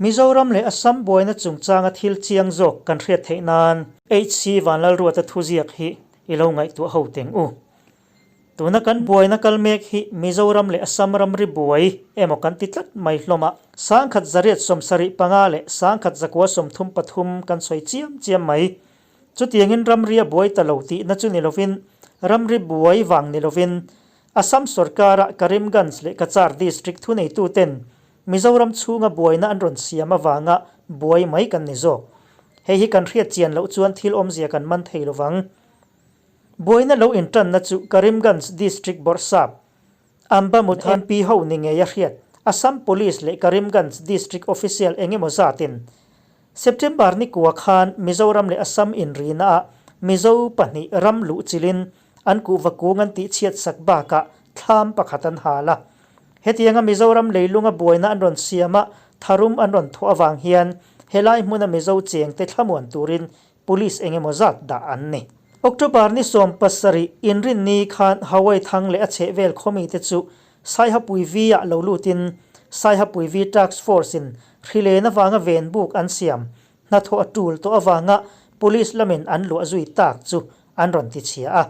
Mizoram leh Assam buaina chungchanga thil chiang zawk kan hriat theih nan HC Vanlalruata thuziak hi i lo ngaihtuah ho teng u. Tuna kan buaina kal mek hi Mizoram leh Assam ramri buai emaw kan ti tlat mai hlawm a. 1875 leh 1933 kan sawi chiam chiam mai. Chutiangin ramri a buai ta lo tihna chu ni lovin, ramri buai vang ni lovin, Assam sorkara Karimganj leh Cachar district thuneituten Mizoram chhunga buaina an rawn siam avanga buai mai kan ni zawk. Hei hi kan hriat chian loh chuan thil awmzia kan man thei lovang. Buaina lo intanna chu Karimganj District Bawrhsap, Amba Muthan MP ho ni ngei a hriat, Assam Police leh Karimganj District Official eng emaw zatin September ni kua khan Mizoram leh Assam inrina ah Mizo pahnih ram luh chilin an kuhva kung an tihchhiat sak bakah thlam pakhat an hal a. Hetianga Mizoram leilunga buaina an rawn siam a, tharum an rawn thawh avang hian helai hmuna Mizo chengte thlamuan turin Police eng emaw zat dah an ni. October ni 17 inrinni khan Hawaii thang leh a chhehvel khawmite chu Saihapui V-ah lo lutin Saihapui V Task Force-in hrilen avanga ven buk an siam hnathawh a tul tawh avanga Police lamin an luah zui tak chu an rawn ti chhia a.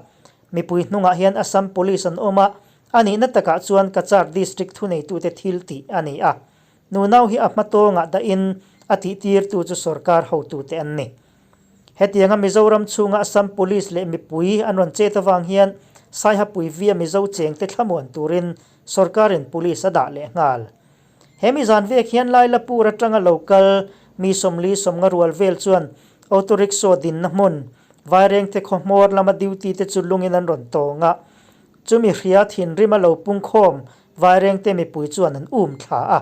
Mipui hnungah hian Assam Police an awm a, a nihna takah chuan Cachar District thuneitute thil tih a ni a. Nunau hi a hmatawngah dahin a tihtirtu chu sorkar hotute an ni. Hetianga Mizoram chhunga Assam Police leh mipui an rawn chet avang hian Saihapui via Mizo chengte thlamuan turin sorkarin Police a dah leh nghal. He mi zan vek hian Lailapur atanga lo kal mi 40 50 rual vel chuan auto rickshaw dinna hmun Vairengte khawhmawr lama duty te chu lungin an rawn tawng a. Chumi hria thinrim a lo pungkhawm Vairengte mipui chuan an um thla a.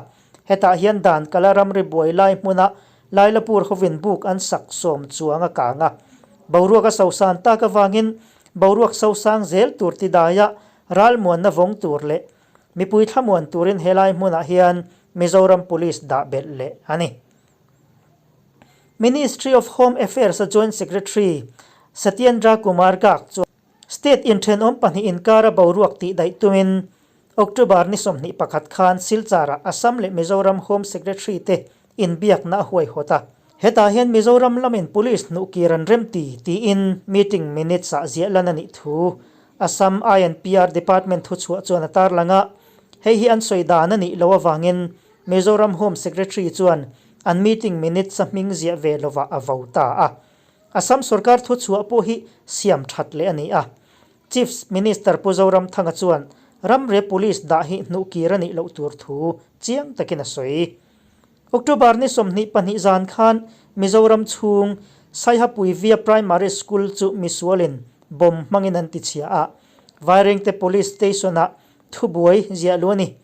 Hetah hian dan kala ramri buai lai hmuna Lailapur hovin buk an sak sawm chuang a kang a. Boruak a sosan tak avangin boruak sosang zel tur ti daia ralmuanna vawng tur leh mipui thlamuan turin helai hmunah hian Mizoram Police dah belh leh a ni. Ministry of Home Affairs-a Joint Secretary Satyendra Kumar Garg chuan State inthenawm pahnih inkara boruak tih daih tumin October ni 21 khan Silchar-ah Assam leh Mizoram Home Secretary te inbiakna a huaihawt a. Hetah hian Mizoram lamin Police hnuhkir an remti tiin meeting minutes-ah ziah lan a nih thu Assam INPR Department thuchhuah chuan a tarlang a. Hei hi an sawi dan a nih loh avangin Mizoram Home Secretary chuan an meeting minutes-a hming ziah ve lovah a vo ta a. Assam sorkar thuchhuah pawh hi siam that leh a ni a. Chief Minister Pu Zoramthanga chuan ramri Police dah hi hnuhkir a nih loh tur thu chiang takin a sawi. October ni 22 zan khan Mizoram chhung Saihapui Via Primary School chu misualin bomb hmangin an tichhia a, Vairengte Police Station-ah thubuai ziah luh a ni.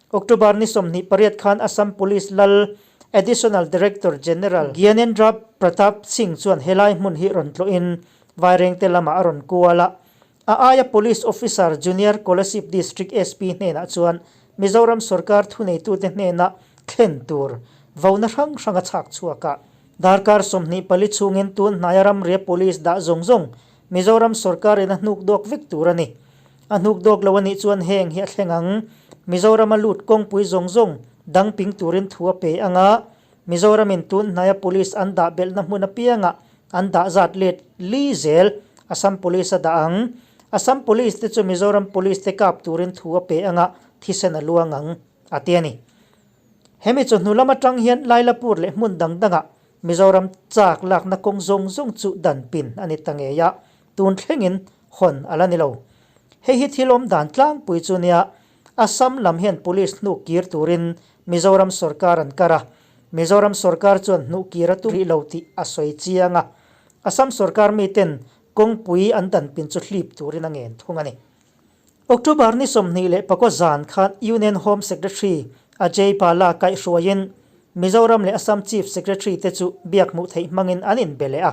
October ni 28 khan Assam Police lal Additional Director General Gyanendra Pratap Singh chuan helai hmun hi rawn tlawhin Vairengte lamah a rawn kual a. A aia Police Officer Junior Kolasib District SP hnenah chuan Mizoram sorkar thuneitute hnena thlen tur vona hrang hrang a chhak chhuak a. Darkar 24 chhungin tun hnaia ramria Police dah zawng zawng Mizoram sorkarin a hnuk dawk vek tur a ni. A hnuk dawk lo a nih chuan heng hi a thleng ang. Mizorama lut kawngpui zawng zawng dang ping turin thu a pe ang a, Mizoramin tun hnaia Police an dah belhna hmun apiangah an dah zat let li zel Assam Police a dah ang. Assam Police te chu Mizoram Police te kap turin thu a pe ang a, thisen a luang ang, a ti a ni. Hemi chawhnu lam atang hian Lailapur leh hmun dang dangah Mizoram chak lakna kawng zawng zawng chu dan pin a ni ta ngei a, tun thlengin hawn a la ni lo. Hei hi thil awm dan tlangpui chu nia, Assam lam hian Police hnuh kir turin Mizoram sorkar an kar a, Mizoram sorkar chuan hnuh kir a tum rih lo tih a sawi chiang a, Assam sorkar miten kawngpui an dan pin chu hlip turin a ngen thung a ni. October ni 24 zan khan Union Home Secretary Ajay Bhalla kaihhruaiin Mizoram leh Assam Chief Secretary te chu biak hmuh theih hmangin an inbe leh a.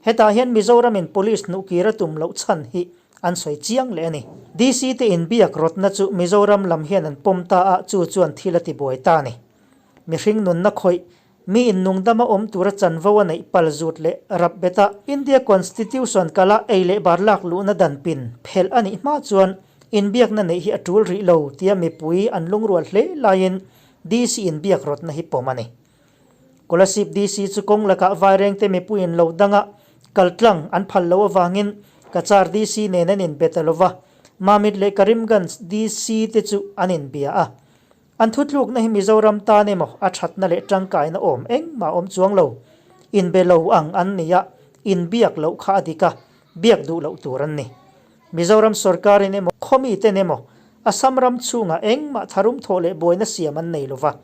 Hetah hian Mizoramin Police hnuhkir a tum loh chhan hi an sawi chiang leh a ni. DC te inbiak rawtna chu Mizoram lam hian an pawm ta a, chu chuan thil a tibuai ta a ni. Mihring nunna khawih, mi innungdama awm tura chanvo a neih pal zut leh rap bet a, India Constitution kala ei leh bar lak luhna dan pin phelh a nih hma chuan inbiakna neih hi a tul rih lo tia mipui an lungrual hle laiin DC inbiak rawtna hi pawm a ni. Kolasib DC chu kawng lakah Vairengte mipuiin lo danga kal tlang an phal loh avangin Cachar DC nen an inbe ta lova, Mamit leh Karimganj DC te chu an inbia a. An thutlukna hi Mizoram tan emaw a thatna leh tangkaina awm engmah awm chuang lo. Inbe lo ang an ni a, inbiak loh kha a dik a, biak duh loh tur an ni. Mizoram sorkarin emaw khawmi ten emaw Assam ram chhungah engmah tharum thawh leh buaina siam an nei lova.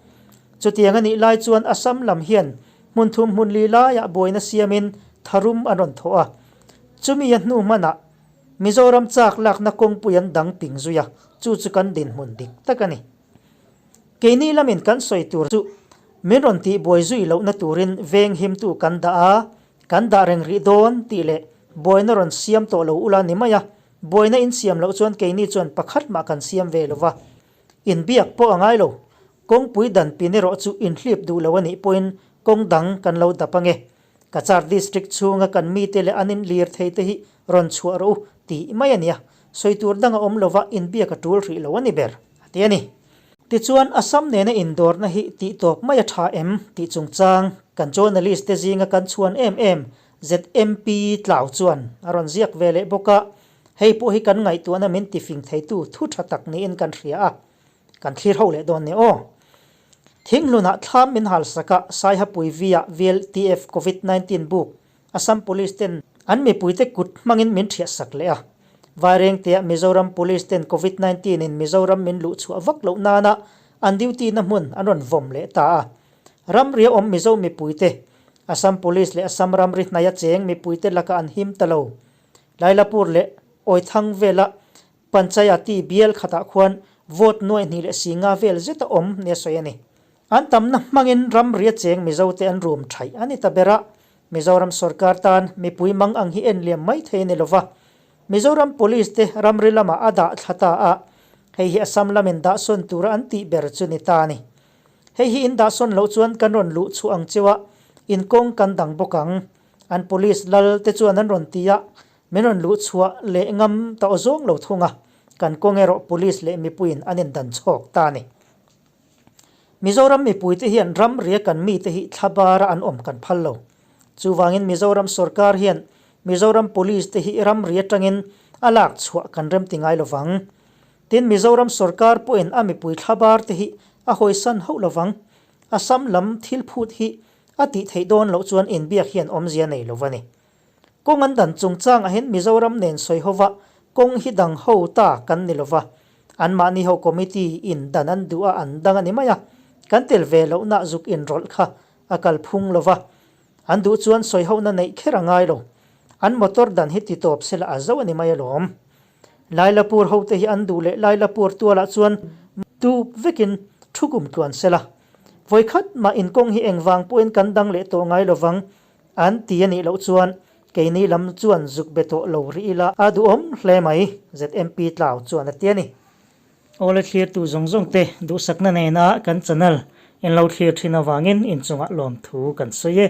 Chutiang a nih lai chuan Assam lam hian hmun thum hmun li laiah buaina siamin tharum an rawn thawh a. Chumi a hnu hmanah Mizoram chak lakna kawngpui an dang ping zui a, chu chu kan dinhmun dik tak a ni. Keini lamin kan sawi tur chu min rawn tihbuai zui lohna turin veng himtu kan dah a, kan dah reng rih dawn tih leh buaina rawn siam tawh lo ula ni mai a, buaina in siam loh chuan keini chuan pakhat mah kan siam ve lo va, inbiak pawh a ngai lo. Kawngpui dan pin erawh chu inhlip duh lo a nih pawhin kawng dang kan lo dap ange. Cachar District chhunga kan mite leh an inlir thei te hi rawn chhuah rawh u tih mai a nia, sawi tur dang a awm lova inbiak a tul hrih lo a ni ber, a ti a ni. Tichuan, Assam nena indawrna hi tih tawp mai a tha em tih chungchang kan journalist te zinga kan chhuan em em ZMP Tlau chuan a rawn ziak ve leh bawk a, hei pawh hi kan ngaihtuahna min tifing theitu thu tha tak niin kan hria a, kan thlir ho leh dawn nia aw. Thinghlunah thlam min hal sak a, Saihapui V-ah VLTF Covid 19 buk Assam Police ten an mipuite kut hmangin min thiah sak leh a. Vairengteah Mizoram Police ten Covid 19 in Mizoram min luh chhuah vak loh nana an duty na hmun an rawn vawm leh ta a. Ramria awm Mizo mipuite, Assam Police leh Assam ramri hnaia cheng mipuite lakah an him ta lo. Lailapur leh Awithang vela Panchayati bial khatah khuan vote nuaih hnih leh singa vel zet a awm nia sawi a ni. An tamna hmangin ramria cheng Mizote an rum thaih a ni ta ber a, Mizoram sorkar tan mipui mang ang hi en liam mai thei a ni lova, Mizoram Police te ramri lamah a dah thla ta a, hei hi Assam lamin dahsawn tura an tih ber chu ni ta a ni. Hei hi in dahsawn loh chuan kan rawn luh chhuah ang cheu a, in kawng kan dang bawk ang, an Police lal te chuan an rawn ti a, Min rawn luh chhuah leh ngam ta aw zawng lo thung a, kan kawng erawh Police leh mipuiin an indan chhawk ta a ni. Mizoram mipuite hian ramria kan mite hi thlabara an awm kan phal lo. Chuvangin Mizoram sorkar hian Mizoram Police te hi ramri atangin a lak chhuah kan remti ngai lovang. Tin, Mizoram sorkar pawhin a mipui thlabar te hi a hawisan hauh lovang. Assam lam thil phut hi a tih theih dawn loh chuan inbiak hian awmzia nei lo va ni. Kawng an dan chungchangah hian Mizoram nen sawi hova kawng hi dang ho ta kan ni lova, anmahni ho committee in dan an duh a an dang a ni mai a, kan tel ve lohna zuk inrawlh kha a kal phung lova, an duh chuan sawi hona neih kher a ngai lo. An motor dan hi ti tawp sela a zo a ni mai alawm. Lailapur hote hi an duh leh Lailapur tualah chuan tup vekin thu kum tluan sela. Vawikhat mah inkawng hi engvang pawhin kan dang leh tawh ngai lovang An ti a nih loh chuan keini lam chuan zuk be tawh lo rih ila a duhawm hle mai, ZMP Tlau chuan a ti a ni. Awle thlirtu zawng zawng te duhsakna nena kan channel in lo thlir thin avangin inchungah lawmthu kan sawi e.